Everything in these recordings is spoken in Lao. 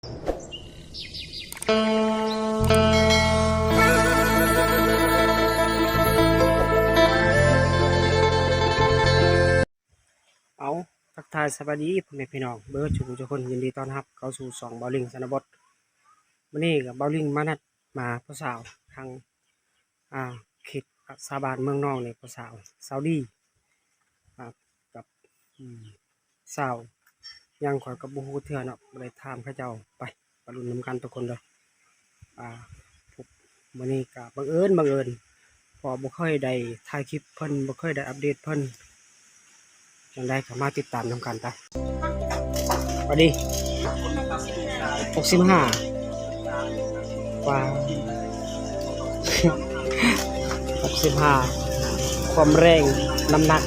ເອົາ ທັກທາຍສະບາຍດີພໍ່ແມ່ພີ່ນ້ອງເບິດສູ່ຜູ້ສູ່ຄົນ, ຍິນດີຕ້ອນຮັບເຂົ້າສູ່ຊ່ອງເບົາລິງຊະນະບົດ. ມື້ນີ້ກໍເບົາລິງມານັດມາຫາຜູ້ສາວທາງ ອ່າ ເຂດສາບານເມືອງນອງນີ້ ຜູ້ສາວ ສາວດີ ອ່າ ກັບ ອືມ ສາວຫຍັງຂ້ອຍກໍບໍ່ຮູ້ເທື່ອເນາະ, ບໍ່ໄດ້ຖາມເຂົາເຈົ້າ. ໄປ ໄປລຸ້ນນຳກັນທຸກຄົນເດີ. ອ່າ ພົບມື້ນີ້ກໍບັງເອີນ ບັງເອີນ ເພາະບໍ່ຄ່ອຍໄດ້ຖ່າຍຄລິບເພິ່ນ ບໍ່ຄ່ອຍໄດ້ອັບເດດເພິ່ນ. ຈັ່ງໃດກໍມາຕິດຕາມນຳກັນໄປ. ສະບາຍດີ ຫົກສິບຫ້າ ກວ່າ ຫົກສິບຫ້າ ຄວາມແຮງ ນ້ຳໜັກ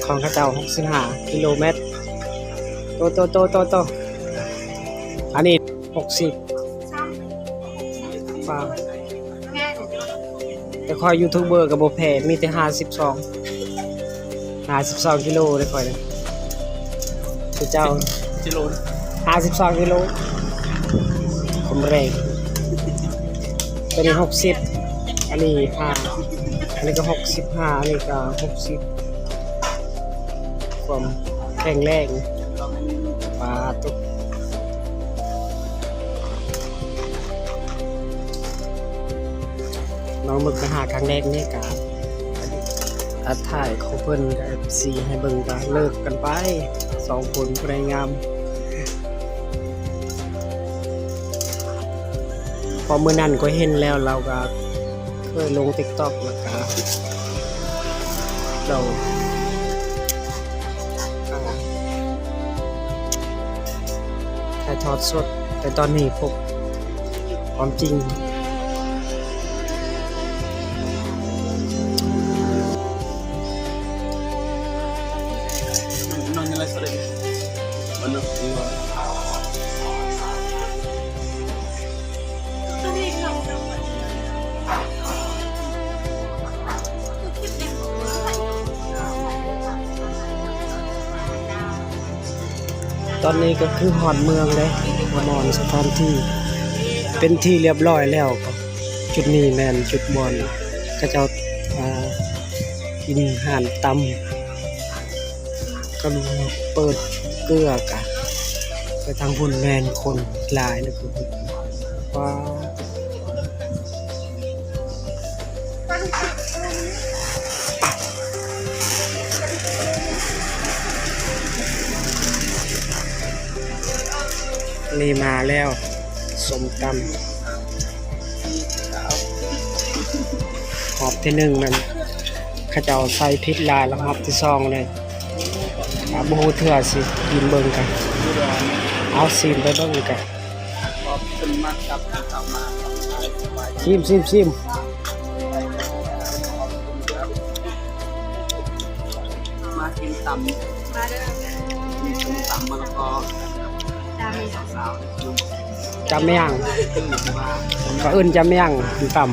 ຂອງເຂົາເຈົ້າ ຫົກສິບຫ້າກິໂລແມັດ. ໂຕ ໂຕ ໂຕ ໂຕ ໂຕ ອັນນີ້ ຫົກສິບ ປາ ແຕ່ຂ້ອຍຢູທູບເບີກໍບໍ່ແພ້ ມີແຕ່ຫ້າສິບສອງ ຫ້າສິບສອງກິໂລເດ້ຂ້ອຍນະ. ເຈົ້າ ກິໂລ ຫ້າສິບສອງກິໂລ ຄວາມແຮງ. ຕົວນີ້ຫົກສິບ ອັນນີ້ຫ້າ ອັນນີ້ກໍຫົກສິບຫ້າ ອັນນີ້ກໍຫົກສິບ. ຄວາມແຂງແຮງ ປາໂຕ. ນ້ອງເບິ່ງໄປຫາຄັ້ງແລກນີ້ກະ ອັນຖ່າຍຂອງເພິ່ນກັບເອັຟຊີໃຫ້ເບິ່ງວ່າເລີກກັນໄປ ສອງຄົນຜູ້ໃດງາມ. ເພາະມື້ນັ້ນຂ້ອຍເຫັນແລ້ວ ລາວກະເຄີຍລົງຕິກຕັອກ ແລ້ວກະ ລາວ ອ່າ ຖ່າຍທອດສົດ, ແຕ່ຕອນນີ້ພົບຄວາມຈິງ. ຕອນນີ້ກໍຄືຮອດເມືອງເດ້, ມານອນສະຖານທີ່ເປັນທີ່ລຽບຮ້ອຍແລ້ວ. ຈຸດນີ້ແມ່ນຈຸດບ່ອນເຂົາເຈົ້າ ອ່າ ກິນ ຮ້ານຕຳ ກະເປີດເກືອກະ ໄປທາງພຸ້ນແມ່ນຄົນຫຼາຍເລີຍ. ວ້າ ນີ້ມາແລ້ວ ສົ້ມຕຳ ຮອບທີໜຶ່ງນັ້ນ ເຂົາເຈົ້າໃສ່ພລິກຫຼາຍ ແລ້ວຮອບທີສອງເລີຍ ອ່າ ບໍ່ຮູ້ເທື່ອ ຊິກິນເບິ່ງກັນ. ເອົາ ຊີມໄປເບິ່ງກັນ. ຊີມ ຊີມ ຊີມ. ມາກິນຕຳ ມາເດີ ກິນຕຳມະລະກອ ຕຳ ສາວ ຕຳຫຍັງ? ເຂົາເອີ້ນຕຳຫຍັງ? ຕຳ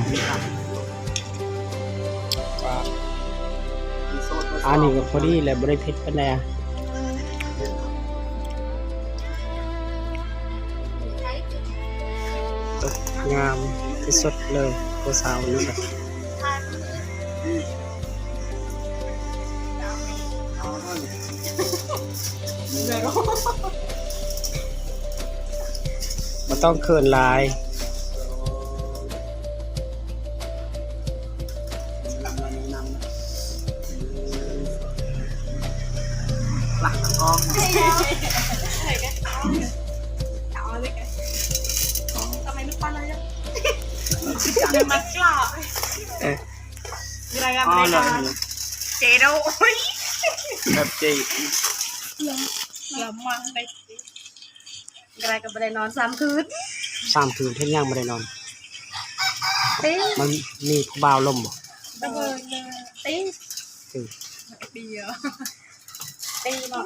ອັນນີ້ກໍພໍດີແຫຼະ ບໍ່ໄດ້ເຜັດປານໃດ. ງາມທີ່ສຸດເລີຍ ຜູ້ສາວນີ້ ບໍ່ຕ້ອງເຂີນຫຼາຍ. ເອີ ເຈໂດ ແບບເຈ ລະມັງໄດ້ ກະໄດ້ ກະບໍ່ໄດ້ນອນສາມຄືນ ສາມຄືນ. ເຮັດຫຍັງບໍ່ໄດ້ນອນ? ຕິ ມັນມີຜູ້ບ່າວລົມບໍ່? ບໍ່ ຕິ ຕິ ຕິ ຕິເນາະ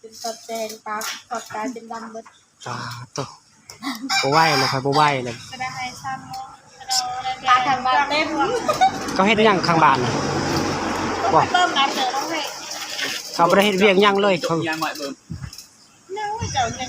ຈົນຕອດແຈງ ຕາຂອບຕາຈົນດຳເບິດ. ຕາໂຕ ບໍ່ໄຫວແລ້ວ ຂ້ອຍບໍ່ໄຫວແລ້ວ. ເຂົາເຮັດຫຍັງຂ້າງບ້ານນະ? ບໍ່ ເຂົາບໍ່ໄດ້ເຮັດວຽກຫຍັງເລີຍ ເຂົາ ຍັງເຈົ້າຍັງ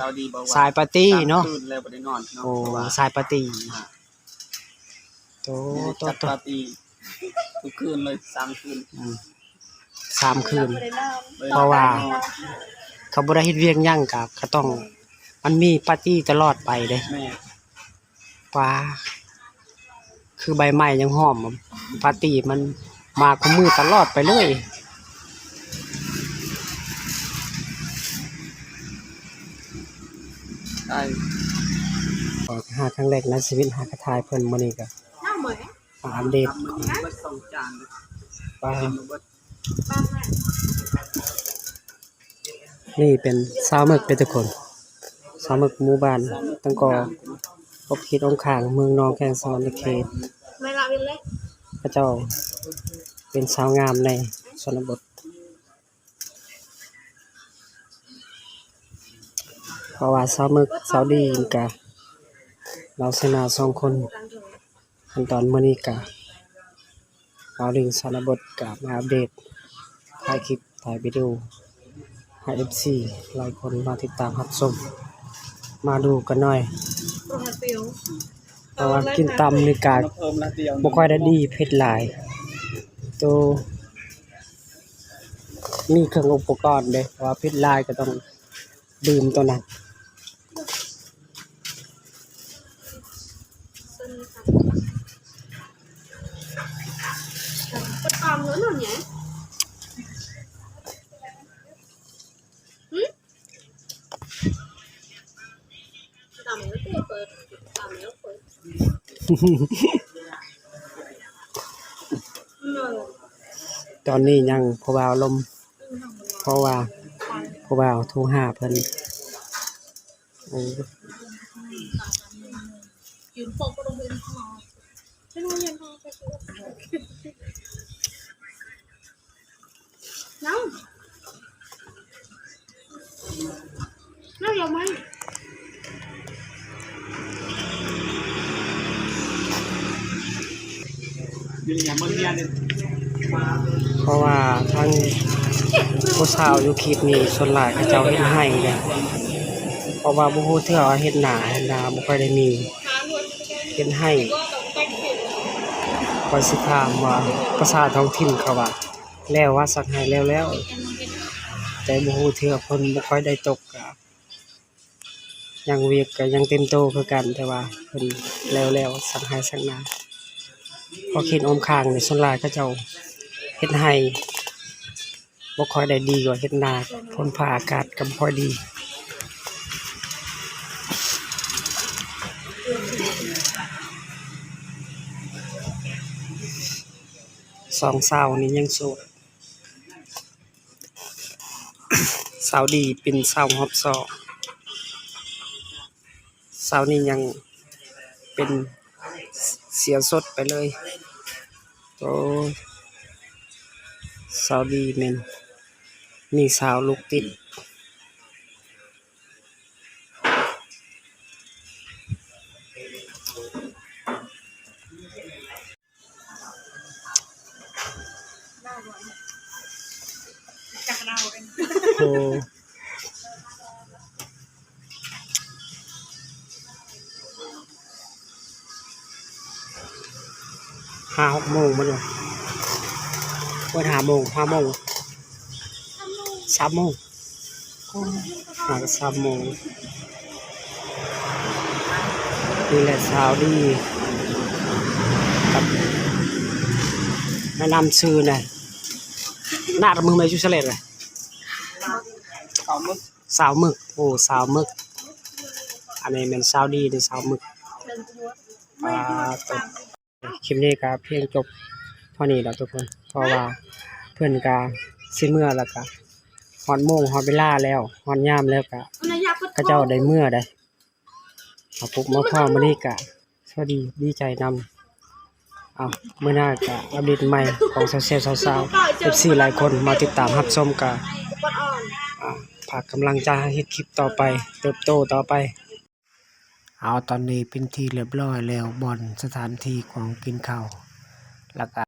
ສາວດີບອກວ່າ ສາຍປາຕີ້ເນາະ ສາມຄືນແລ້ວບໍ່ໄດ້ນອນເນາະ ໂອ້ ເພາະວ່າ ສາຍປາຕີ້ ອ່າ ໂຕ ນີ້ຈັດ ໂຕ ປາຕີ້ທຸກຄືນເລີຍ ສາມຄືນ ອືມ ສາມຄືນ ເພາະວ່າເຂົາບໍ່ໄດ້ເຮັດວຽກຫຍັງ ກະ ກະຕ້ອງ ມັນມີປາຕີ້ຕະຫຼອດໄປເດ້ ແມ່ນ ປາ ຄືໃບໄມ້ຍັງຫອມ ປາຕີ້ມັນມາຄູ່ມື້ຕະຫຼອດໄປເລີຍ ໄດ້ ຫາຄັ້ງແລກໃນຊີວິດ ຫາກະຖ່າຍເພິ່ນ ມື້ນີ້ກະມາອັບເດດ ປາ ນີ້ເປັນຊາວເໝິກເດ້ທຸກຄົນ ຊາວເໝິກໝູ່ບ້ານຕັງກໍ ຂອບເຂດອ້ອມຂ້າງເມືອງໜອງແຄງ ສະຫວັນນະເຂດ ເຂົາເຈົ້າເປັນສາວງາມໃນຊົນນະບົດ ເພາະວ່າຊາວເໝິກ ຊາວດີນີ້ກະ ລາວຊະນະສອງຄົນ ຂັ້ນຕອນມື້ນີ້ກະ ບ່າວລິງຊະນະບົດກະມາອັບເດດ ຖ່າຍຄລິບ ຖ່າຍວິດີໂອ ໃຫ້ເອັຟຊີຫຼາຍຄົນມາຕິດຕາມຮັບຊົມ ມາດູກັນໜ່ອຍ ເພາະວ່າກິນຕຳນີ້ກະບໍ່ຄ່ອຍໄດ້ດີ ເຜັດຫຼາຍ ໂຕ ມີເຄື່ອງອຸປະກອນເດ້ ເພາະວ່າເຜັດຫຼາຍກະຕ້ອງດື່ມໂຕນັ້ນ. Tony ຍັງ ຜູ້ບ່າວລົມ ເພາະວ່າຜູ້ບ່າວໂທຫາເພິ່ນ. ໂອ້ ເພາະວ່າທັງຜູ້ສາວຢູ່ຄລິບນີ້ ສ່ວນຫຼາຍເຂົາເຈົ້າເຮັດໄຮ່ເດ້ ເພາະວ່າບໍ່ຮູ້ເທື່ອວ່າເຮັດນາ ເຮັດນາບໍ່ຄ່ອຍໄດ້ມີ ເຮັດໄຮ່ ຂ້ອຍຊິຖາມວ່າ ພາສາທ້ອງຖິ່ນເຂົາວ່າ ແລ້ວວ່າ ສັກໄຮ່ແລ້ວໆ ແຕ່ບໍ່ຮູ້ເທື່ອ ຝົນບໍ່ຄ່ອຍໄດ້ຕົກ ກະຍັງ ວຽກກະຍັງເຕັມໂຕຄືກັນ ແຕ່ວ່າເພິ່ນແລ້ວໆ ສັກໄຮ່ສັກນາ ເພາະເຂດອ້ອມຂ້າງນີ້ ສ່ວນຫຼາຍເຂົາເຈົ້າເຮັດໄຮ່ ບໍ່ຄ່ອຍໄດ້ດີກວ່າເຮັດນາ ຝົນຟ້າອາກາດກະບໍ່ຄ່ອຍດີ. ສອງສາວນີ້ຍັງໂສດ ສາວດີເປັນສາວຮອບສອງ ສາວນີ້ຍັງເປັນເສຍສົດໄປເລີຍ. ໂອ້ ສາວດີແມ່ນມີສາວລູກຕິດ. ໂອ້ ຫ້າຫົກໂມງໝົດແລ້ວ ເປີດຫ້າໂມງ ຫ້າໂມງ ສາມໂມງ. ໂອ້ ຫາສາມໂມງ ນີ້ແຫຼະສາວດີ ແນະນຳຊື່ແດ່ ໜ້າຕາມຶງແມ່ນຢູ່ສະເລັດແຫຼະ ສາວເໝິກ ໂອ້ ສາວເໝິກ ອັນນີ້ແມ່ນສາວດີ ນີ້ສາວເໝິກ ອ່າ ຄລິບນີ້ກະພຽງຈົບເທົ່ານີ້ແຫຼະທຸກຄົນ ເພາະວ່າເພິ່ນກະຊິເມືອແລ້ວ ກະຮອດໂມງຮອດເວລາແລ້ວ ຮອດຍາມແລ້ວ ກະເຂົາເຈົ້າໄດ້ເມືອໄດ໋. ມາພົບມາພໍ້ມື້ນີ້ກະສະຫວັດດີ ດີໃຈນຳ. ເອົາ ມື້ໜ້າກະອັບເດດໃໝ່ຂອງສາວແຊວສາວໆ ເອັຟຊີຫຼາຍຄົນມາຕິດຕາມຮັບຊົມ ກະ ອ່າ ຝາກກຳລັງໃຈໃຫ້ເຮັດຄລິບຕໍ່ໄປ ເຕີບໂຕຕໍ່ໄປ. ເອົາ ຕອນນີ້ເປັນທີ່ລຽບລ້ອຍແລ້ວ ບ່ອນສະຖານທີ່ຂອງກິນເຂົ້າ ແລ້ວກະ